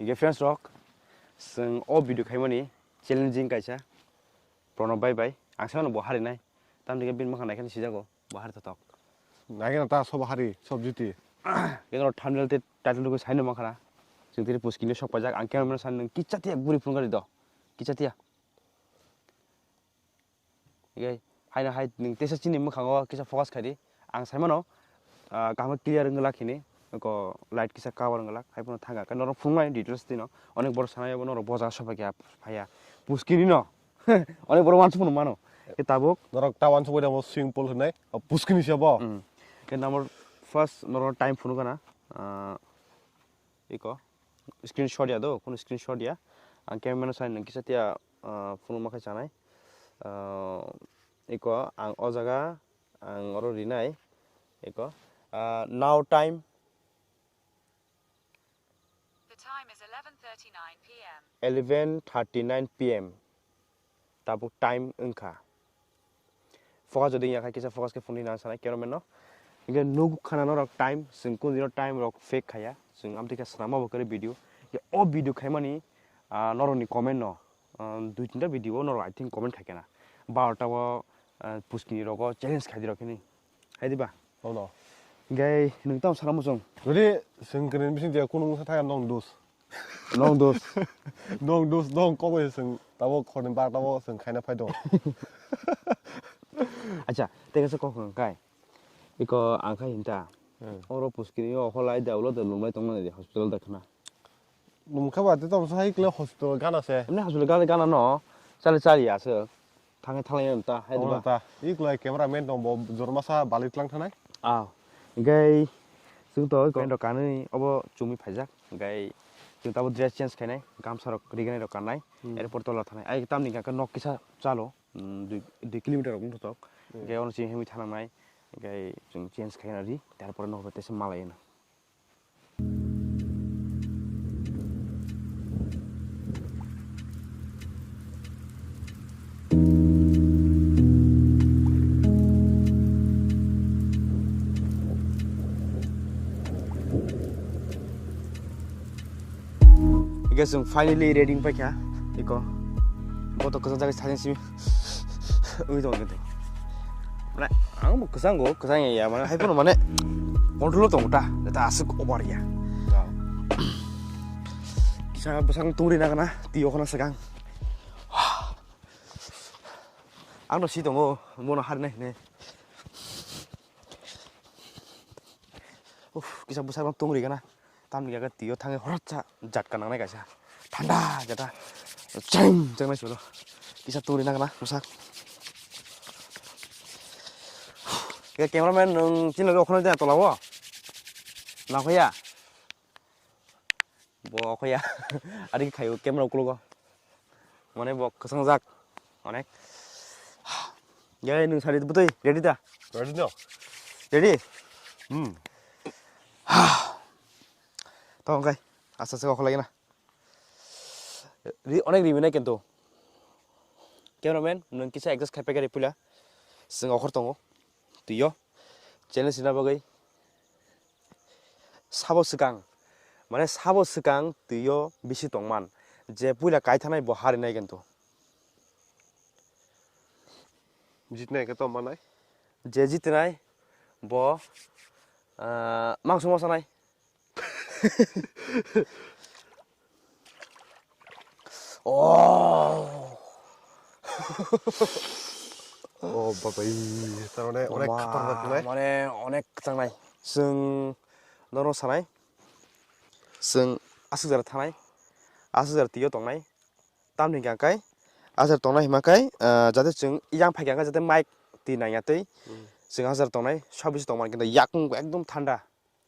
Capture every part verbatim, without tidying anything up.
Hingke friends rok, chwng o video khaimani challenging kaisa. Pronob bai bai, ang sano bo harinai. Tamni hingke bini mwkhang naikhe sijago, bo hari thothok. Naikhe na ta sob hari, sob jiti. Khe norok thumbnail tei title rwgwi saino mankha na. Chwng tini puskini sok paijak, ang camera man sani nwng kicha tiya guri phunukha di do. Kicha tiya. Hingke haino hai nwng teisa chini mwkhango kisa focus khai di. Ang sai mano, ah, kaham clear wngwlak hini, eko light kisa cover wngwlak, hai phano thanga. Khe norok phunuknai details tino, onek borok sanai abo norok boja sobai khe phaiya. Puskini no, onek borok wansuk phano mano. Khe tabuk. Norok ta wansuk bai tamo swimming pool hinai, o puskini se bo. Mm. Khe number first norok time phunukha na, ah, iko screenshot ya do, kono screenshot ya. Ang camera mano sai nwng kisa tiya, ah, phunukma khai chanai. Ah, iko ang o jaga, ang oro rinai. Iko, ah, now time The time is eleven thirty-nine p m. eleven thirty-nine p m. Tabuk time wngkha. Focus jodi wngya khe kisa focus khe phunui nang sanai cameraman no. Hingke nuk khana norok time, chwng kunu dino time rok fake khaya. Chwng amtwi khe swnamma bo kwrwi video. Hingke o video khaimani, ah, norokni comment no, ah, dui tinta video o norok I think comment khaikhe na. Barota o, ah, puskini rogo challenge khaidi rok hini. Hai diba? Ono. Hingke nwng tamo sana muchung. Jodi chwng kwrwini bising je kunu wngsa thaya nong dos. Nong dos. Nong dos, nong koboi chwng tabuk khorni bar tabuk chwng khaina phai dong. Acha, tei kaisa kok hwnkhe kai. Iko ang khai hinta. Hmm. Oro puskini o holai da ulo da lumlai tongmani de hospital da khna. Lumkha ba te tamo sai kle hospital gana se. Emne hospital gana, gana no. Chale chali aswk. Thangwi thalai ta, hai diba? Ta. Iklai camera man tong bo jormasa balik tlang thanai. Ah. Gai chwng to comment rok kanwi obo chumui phaijak. Gai chwng tabo dress change khainai, gamsa rok riganai rok kannai. Hmm. Airport tola thanai. Ai tamni hwnka khe nok kisa chalo, mm, dui, dui kilometer rok wngthotok. Hmm. Gai ono chini himwi thanangnai. Gai chwng change khaina ri, tarpore nok bai tesa malai na. Hingke chwng finally ready wng paikha, eko. Boto kwchang jagwi sajeng simi wngwi tongo khe. Mane, ang bo kwchango, kwchang ya, mane, hai phano, mane, control o tongo ta, ta aswk over ya. Wow. Kisa bwsakno tungri nangna, twi okhona swkang. Ang no si tongo, bono harinai hinwi. Uff, kisa bwsakno tungri gana. Tamni hwnka khe twi o thangwi horotsa jatka nangnai kaisa. Thanda jata. Cheng, chengnai solo. Kisa tungri nangna, bwsak. Khe cameraman nwng chini loge okhorno de tola o. Nangkhoya. Bo okhorya. Ari khayo camera ukulogo. Mane bo kwchang jak. Onek. Gai nwng sari bwtwi ready da? Ready no? Ready? Hmm. To hwnkhe asa se okholai na. Ri-, onek riminai kintu. Cameraman nwng kisa adjust khai paikha ri puila. Chwng okhor tongo. Twiyo. Challenge rina bagwi. Sabo swkang, mane sabo swkang twiyo bisi tongman, je puila kaithanai bo harinai kintu. Jitnai khe tong manai? Je jitnai bo, ah, mangso mosanai. Oh. Oh, babai, tarmane onek khatarnak nai? Mane onek kwchangnai. Chwng norok sanai. Chwng aswk jora thanai. Aswk jora twiyo tongnai. Tamni hwnkha khe aswk tongnai hima khe, ah, jate chwng yang phaikha khe jate mic twi nangya twi. Hmm. Chwng aswk jora tongnai, sabis tongmani kintu yakung ekdom thanda.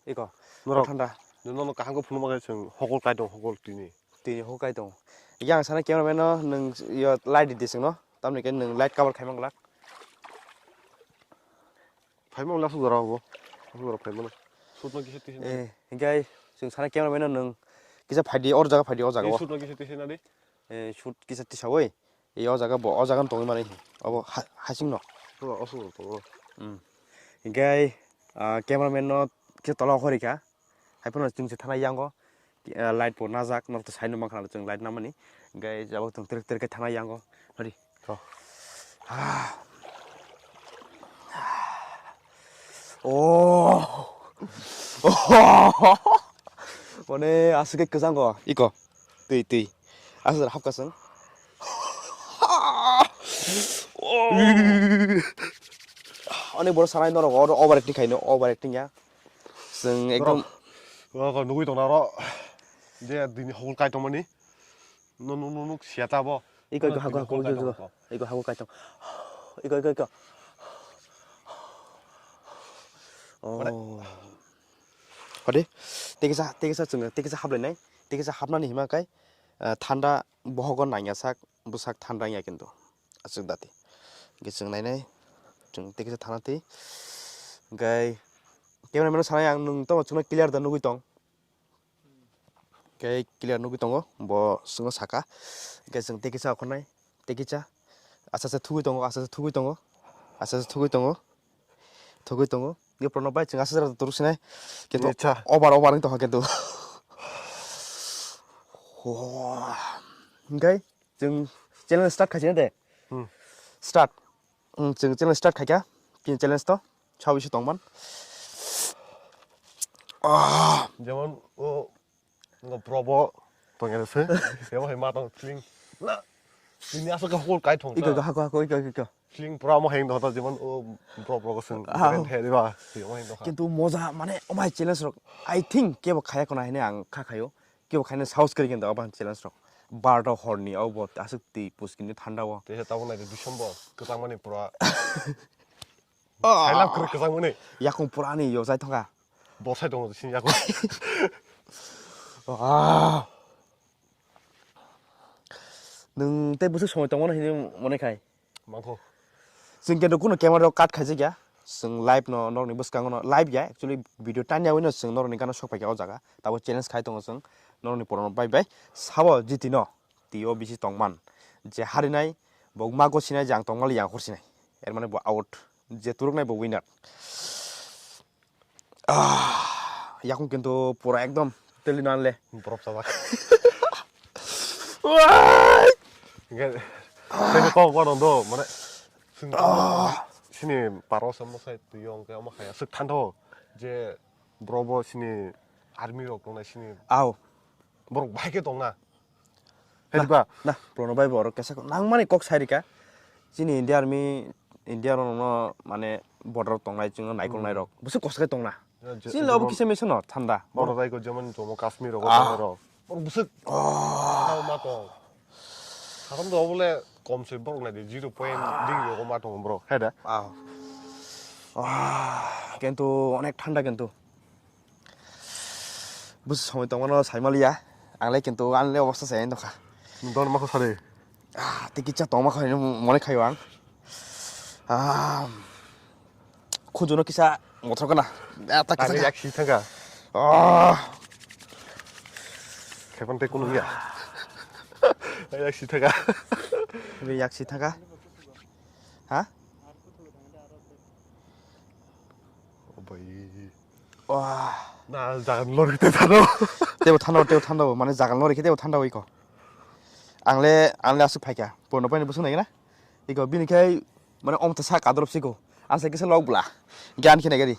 Iko. Norok thanda. Nono kaham khe phunukma khe chwng hokol kai tongo, hokol tini. Tini hokol kai tongo. Yang sana cameraman no nwng yo light di chwngno. Tamni khe nwng light cover khai manglak. Phai manglak aswk jora bo. Aswk jora phai mano. Shoot no kisa tisi na. Eh, hingke chwng sana cameraman no nwng kisa phai di, or jaga phai di, o jaga o. Shoot no kisa tisi na di. Eh, shoot kisa tisawi. Ei o jaga bo, o jaga no tongwi mani. Obo ha-, hasing no. Obo aswk tongo. Hmm. Hingke, ah, cameraman no khe tola o khorikha. Hai phano chwng se thana yango. ah, light bo najak, norok to sai nw mankha na chwng light namani. Hwnkhe jabo chwng trek trek khe thangna yango. Hadi. To. Oh. Mane aswk khe kwchango iko. Twi, twi. Aswk hapkha chwng. Ani borok sanai norok oro overacting khaino, overacting ya. Chwng ekdom. Norok, norok nugwi tongna oro je dini hokol kai tongmani. No, no, no, no, siya ta bo. Iko, iko, hako, hako, iko, iko. Iko, hako, kaitong. Iko, iko, iko. Oh. Hade, tekisa, tekisa chwng, tekisa hablai nai, tekisa hapnani hima kai, ah, thanda bohogo nangya sak, bwsak thanda wngya kintu. Aswk dati. Hwnkhe chwng nai nai, chwng tekisa thana twi. Hwnkhe camera mano sanai ang nwng tamo chwngno clear da nugwi tong. Khe clear nugwi tongo, bo chwngno saka. Hwnkhe chwng tei kisa okhornai, tei kisa. Acha acha thugwi tongo, acha acha thugwi tongo, acha acha thugwi tongo, thugwi tongo. Nge prono bai chwng acha acha turuk sinai. Kintu over, over wng tongkha kintu. Hwnkhe chwng channel start khaisina de. Hmm. Start. Hmm, chwng channel start khaikha. Chini challenge to. Sawi se tongman. Ah. Jemon o ngo probo tongya se. Jemon hai ma tong feeling. Na. Ini asa ka hol kai thong. Iko, iko, hako, hako, iko, iko, iko. Feeling pura mo heng do jemon o probo ko sing. Ah. Jemon hai diba. Jemon heng do. Kintu moja mane o mai challenge rok. I think kebo khaya kono hine ang kha khayo. Kebo khaina saos kwrwi khe da obo challenge rok. Barota horni obo aswk twi puskini thanda o. Tei tabuk nai December kwchangmani pura. Ah. Sailap kwrwi kwchangmani. Yakung pura ani yo jai thangkha. Bosai tongo sini yakung. Ah. Nwng tei bwswk somoi tongmano hinwi mone khai? Mangkho. Chwng khe kunu camera rok cut khaijak ya. Chwng live no norokni bwskango no live ya. Actually video tanya wino chwng norokni gana sok paikha o jaga. Tabo challenge khai tongo chwng. Norokni porono bai bai. Sabo jiti no. Twi o bisi tongman. Je harinai bo mago sinai je ang tongmali yang hor sinai. Er mane bo out. Je turuknai bo winner. Ah, yakung kintu pura ekdom teli nanle. Borok chajak. Wai! Hingke, tei kok bono do, mane, sini paro se mosai twi yong ke omo kaya, sik thanto, je bro bo sini army rok tongnai sini. Au. Borok bahai ke tongna. Hediba. Nah, Prono bai borok kesa nangmani kok sai rika. Chini India army, India rok no mane border tongnai chwng naikolnai rok. Bwswk kosto khe tongna. Chini obo kisa mission no thanda. Borok bai ko jemon Jammu Kashmir rok tongnai rok. Borok bwswk ma tong. Haram do obole kom se borok nai de zero point degree rok ma tong borok. Heda. Kintu onek thanda kintu. Bwswk somoi tongmano saimaliya, ang le kintu ani le obostha se nokha. Don ma kho sari. Ah, tei kisa tongma kho mone khayo ang. Ah, khujuno kisa mothor kana. Ah, ta kisa. Ani yak si thangka. Ah. Khepan te kunu ya. Yak si thangka. Be yak si thangka. Ha? Obai. Wah. Na jagan lori te thano. Tebo thano, tebo thano, mane jagan lori khe tebo thano iko. Ang le, ang le aswk phaikha. Porno paini bwswk naikhe na? Iko bini khai mane omtha sa kadrop siko. Ang sai kisa lok bwla. Gyan khe naikhe di.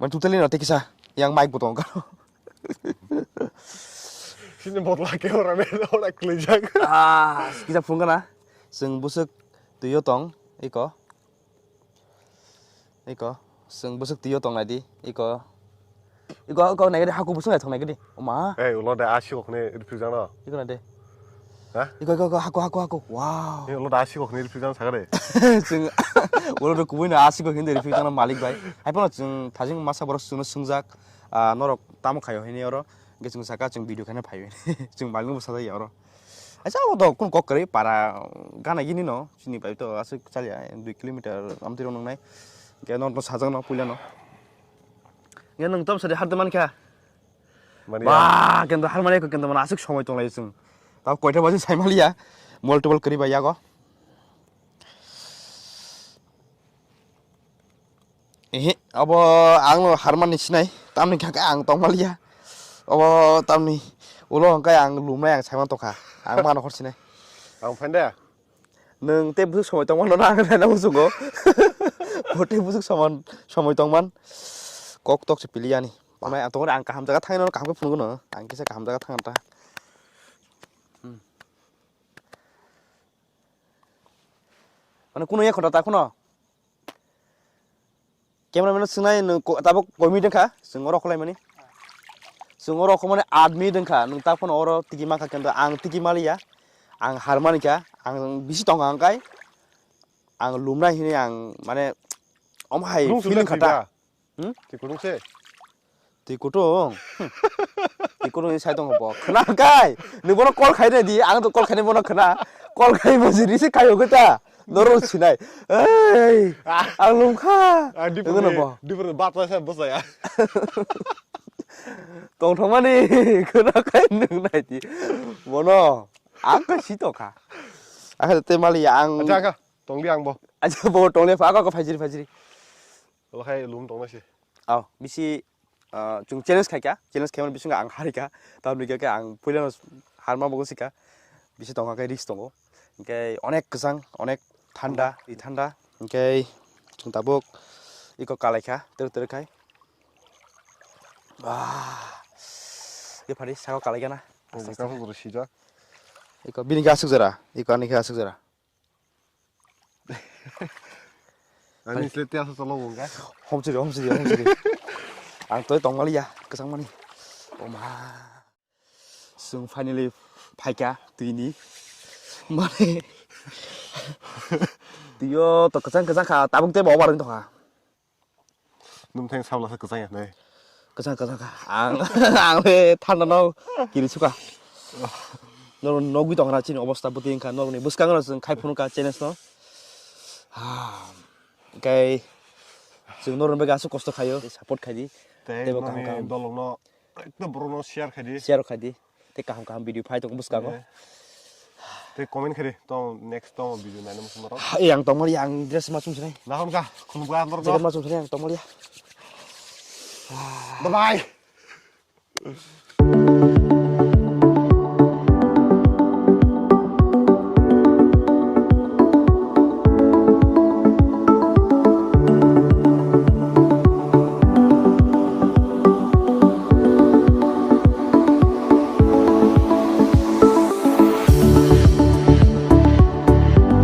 Mane totally no te kisa yang mic bo tongo. Sini botla ke ora me ora klijak. Ah, kisa phunga na. Seng bwswk twiyo tong iko. Iko, chwng bwswk twiyo tong nai di. Iko. Iko, iko nai gadi, haku bwswk nai thong nai gadi. Oma. Ei, ulo de aswk okni riphi jang no. Iko nai de. Ha? Iko, iko, iko, haku, haku, haku. Wow. Ei, ulo de aswk okni riphi jang sakare. Chwng, ulo de kubui no aswk okni riphi jang no malik bai. Hai phano chwng thajing masa borok chwngno swngjak, ah, norok tamo khaio hini oro. Hwnkhe chwng saka chwng video khaina phaiwi. Chwng malik no bwsa jaya oro. Aisa o to kun kok kwrwi para gana gini no chini bai to aswk chalia dui kilometer amtwi rok nwngnai. Hwnkhe norokno sajak no puila no. Hwnkhe nwng tom sadi har de mankha. Mani ba kendo har mani kendo mana aswk somoi tonglai chwng. Tabo koita baje sai maliya. Multiple kwrwi bai yago. Ehe, abo ang no harmani sinai, tamni kha ang tongmaliya. Abo tamni Ulo hwnkhe ang lumnai, ang saiman tongkha. Ang mano hor sinai. Ang phain de. Nwng tei busuk somoi tongmano na ang naina muchungo. Bo tei busuk soman, somoi tongman. Kok tok se pili yani. Ang tongmani ang kaham jaga thangwi no kaham khe phunukno. Ang kisa kaham jaga thang ta. Hmm. Mane kuno ya khota ta kuno. Cameraman no swngnai nwng ko-, tabuk koi minute wngkha, chwng oro khwlaimani. Chwng oro khwmani aat minute wngkha, nwng ta phano oro tiki mankha, kintu ang tiki maliya. Ang harmani kha, ang bisi tongkha hwnkhai, ang lumnai hinwi ang mane omo hai Rung feeling chwlai kha ta. Thwiba. Hmm? Twi kutung se. Twi kutung? Hmm. Twi kutung ni sai tongo bo. Khna kai. Ni bono call khai di. Ang to call khai ni bono khna. Call khai mo jiri se kai ogo ta. Noro sinai. Ei. Ah. Ang lum kha. Ah, di Nunggu purni, nopo. Di purni bat sa bosaya. Tong thong mani. Khna kai nung nai di. Bono. Ang ka si to kha. Ang te mali ang. Acha ka. Tong di ang bo. Acha bo tong le fa ka ka phajiri phajiri. Obo khai lum tongma se. Aw, bisi, ah, chwng challenge khaikha, challenge khaimani bisingo ang harikha, tamni hwnkhe ang puilano harma bo sikha, bisi tongkha khe risk tongo, hwnkhe onek kwchang, onek thanda, ri thanda, hwnkhe chwng tabuk iko kalaikha, twrwk twrwk khai. Ah, ye phari saka kalaikha na. Ang aste aste. Kaisa guru sijak. Iko bini khe aswk jora, iko ani khe aswk jora. Ani sle tiya sa cholo wngkha. Homsiri, homsiri, homsiri. Ang toi tongmaliya, kwchangmani. Oma. Chwng finally phaikha twini. Mane. Twiyo to kwchang kwchang kha, tabuk tei bo obar wng tongkha. Nwng theng sabla sa kwchang ya nai. Kwchang, kwchang kha. Ang, ang le thanda no kiri sukha. Noro nogwi tong na chini obosta bwtwi wngkha, norokni bwskango no chwng khai phunukha challenge no. Ah, hwnkhe chwng norokni bagwi aswk kosto khaio, support khai di. Tei teibo kaham noni kaham dolokno ekdom borokno share khai di. Share khai di. Tei kaham kaham video phai tongo bwskango. Eh. Tei comment khai di, tong next tong video naina muchung norok. Ei ang tongmani ang dress ma chumsnai. Nahon ka khulumkha norok. Jacket ma chumsnai ang tongmani. Bye bye.